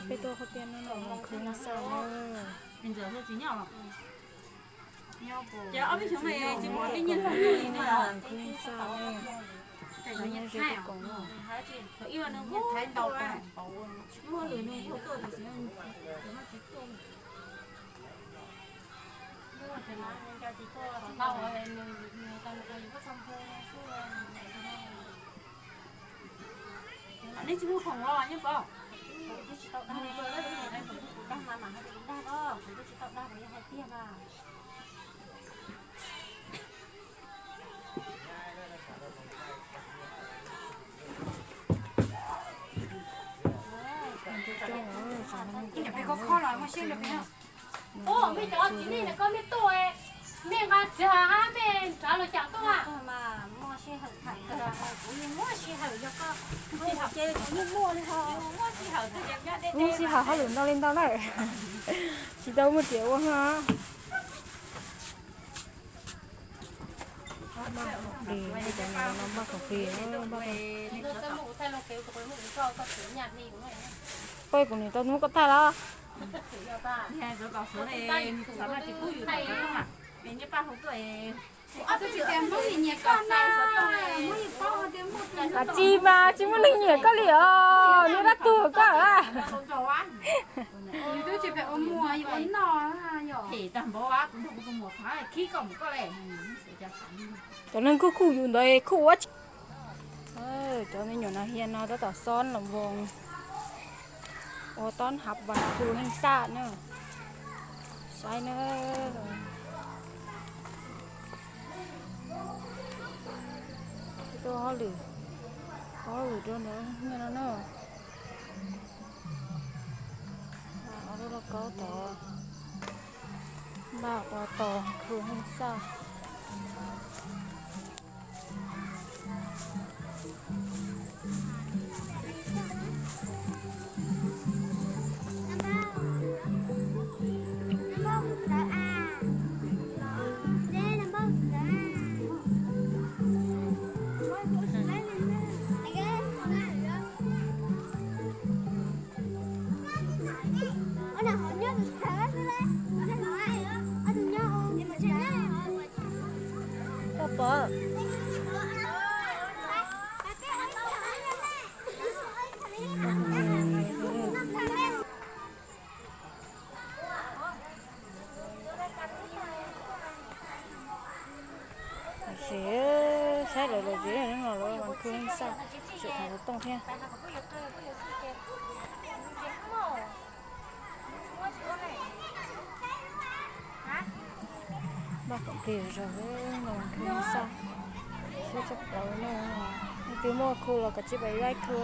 Peb tuaj qhov tiaj no no khwv xaj na. Khwv xaj na. Nyob ze koom no. Ua, mej cov txiv neej ntawm koj mej tuaj, mej nqa tsag hab mej nrad los cas tuaj? Lub sij hawm hauj lwm ntau li ntau na, tsis tau muaj riam ua hab. Npaj khoom plig, npaj khoom plig, npaj khoom plig. Peb kuv niam tau muab koj thaij los. Kav tsij mas tsis muaj leej nyiam koj li os, niag dab tuag koj. Cov neeg kuj kuj yus ntawd kuj ua tsis. Cov me nyuam no hiam no tab tom xob los npoo ua tob hav vas khu heej xaj na. Saib na. Tuaj hauj lwm, hauj lwm rau ntawd no na. Ob lub lauj kaub tod, npaj ua tos khu heej xaj. Koj pom. Saib lawv lawv tsev no lawv mas khu heej xaj, tseem tham xov tooj thiab. Npaj khoom plig zog no khu heej xaj, siab tshaj plaws na. Leej twg muaj khu los kav tsij pab laib khu.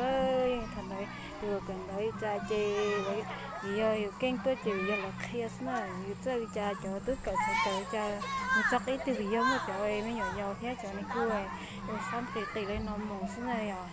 Thaum ntawd yus kawm ntawv li cas ces vim yog yus keeb tuaj ces vim yog lawv qhia xwb na. Yus txawj li cas cov twb kawm txawj kawm li cas, mus txog qib twg vim yog muaj cov me nyuam yaus thiab cov neeg khu, yus xab qis qis li no mus xwb na yom.